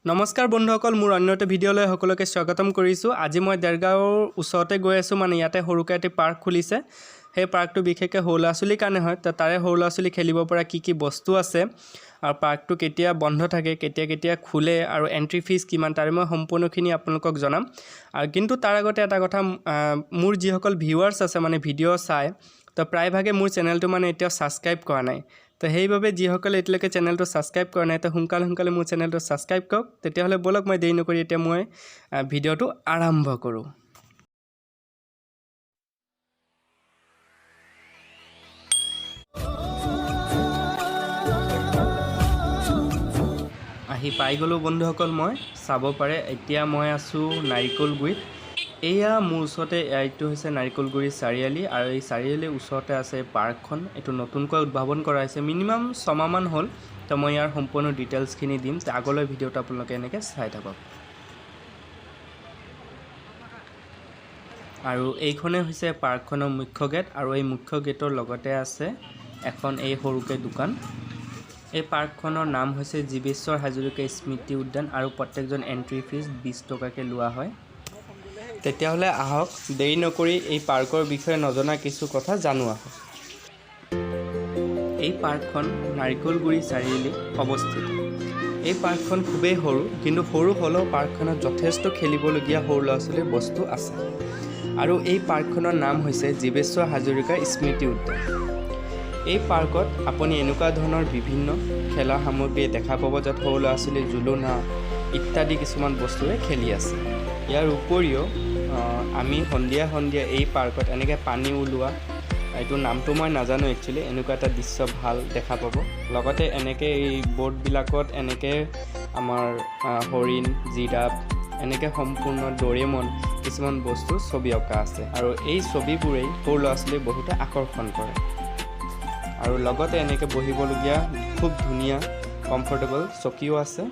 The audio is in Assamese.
নমস্কাৰ বন্ধুসকল, মোৰ অন্য এটা ভিডিঅ'লৈ সকলোকে স্বাগতম কৰিছোঁ। আজি মই দেৰগাঁৱৰ ওচৰতে গৈ আছোঁ। মানে ইয়াতে সৰুকৈ এটি পাৰ্ক খুলিছে। সেই পাৰ্কটো বিশেষকৈ সৰু ল'ৰা ছোৱালীৰ কাৰণে হয়। তো তাৰে সৰু ল'ৰা ছোৱালী খেলিব পৰা কি কি বস্তু আছে আৰু পাৰ্কটো কেতিয়া বন্ধ থাকে, কেতিয়া কেতিয়া খোলে আৰু এণ্ট্ৰি ফিজ কিমান, তাৰে মই সম্পূৰ্ণখিনি আপোনালোকক জনাম। আৰু কিন্তু তাৰ আগতে এটা কথা, মোৰ যিসকল ভিউৱাৰ্ছ আছে, মানে ভিডিঅ' চায়, তো প্ৰায়ভাগে মোৰ চেনেলটো মানে এতিয়াও ছাবস্ক্ৰাইব কৰা নাই। তো সেইবাবে যিসকলে এতিয়ালৈকে চেনেলটো ছাবস্ক্ৰাইব কৰা নাই, তো সোনকালে সোনকালে মোৰ চেনেলটো ছাবস্ক্ৰাইব কৰক। তেতিয়াহ'লে ব'লক, মই দেৰি নকৰি এতিয়া মই ভিডিঅ'টো আৰম্ভ কৰোঁ। আহি পাই গ'লোঁ বন্ধুসকল মই। চাব পাৰে, এতিয়া মই আছোঁ নাৰিকলগুৰিত। এয়া মোৰ ওচৰতে, এইটো হৈছে নাৰিকলগুৰি চাৰিআলি আৰু এই চাৰিআলিৰ ওচৰতে আছে পাৰ্কখন। এইটো নতুনকৈ উদ্ভাৱন কৰা হৈছে, মিনিমাম 6 মাহমান হ'ল। তো মই ইয়াৰ সম্পূৰ্ণ ডিটেইলছখিনি দিম। তো আগলৈ ভিডিঅ'টো আপোনালোকে এনেকৈ চাই থাকক। আৰু এইখনেই হৈছে পাৰ্কখনৰ মুখ্য গেট আৰু এই মুখ্য গেটৰ লগতে আছে এখন এই সৰুকৈ দোকান। এই পাৰ্কখনৰ নাম হৈছে জীৱেশ্বৰ হাজৰিকা স্মৃতি উদ্যান আৰু প্ৰত্যেকজন এণ্ট্ৰি ফিজ 20 টকাকৈ লোৱা হয়। তেতিয়াহ'লে আহক, দেৰি নকৰি এই পাৰ্কৰ বিষয়ে নজনা কিছু কথা জানো আহক। এই পাৰ্কখন নাৰিকলগুৰি চাৰিআলিত অৱস্থিত। এই পাৰ্কখন খুবেই সৰু, কিন্তু সৰু হ'লেও পাৰ্কখনত যথেষ্ট খেলিবলগীয়া সৰু ল'ৰা ছোৱালীৰ বস্তু আছে। আৰু এই পাৰ্কখনৰ নাম হৈছে জীৱেশ্বৰ হাজৰিকা স্মৃতি উদ্যান। এই পাৰ্কত আপুনি এনেকুৱা ধৰণৰ বিভিন্ন খেলা সামগ্ৰী দেখা পাব, য'ত সৰু ল'ৰা ছোৱালীৰ জোলনা ইত্যাদি কিছুমান বস্তুৰে খেলি আছে। ইয়াৰ উপৰিও আমি সন্ধিয়া সন্ধিয়া এই পাৰ্কত এনেকৈ পানী ওলোৱা, এইটো নামটো মই নাজানো একচুৱেলি, এনেকুৱা এটা দৃশ্য ভাল দেখা পাব। লগতে এনেকৈ এই ব'ৰ্ডবিলাকত এনেকৈ আমাৰ হৰিণ, জিৰাফ, এনেকৈ সম্পূৰ্ণ ডৰেমন কিছুমান বস্তু ছবি অঁকা আছে আৰু এই ছবিবোৰেই সৰু ল'ৰা ছোৱালীক বহুতে আকৰ্ষণ কৰে। আৰু লগতে এনেকৈ বহিবলগীয়া খুব ধুনীয়া কমফৰ্টেবল চকীও আছে।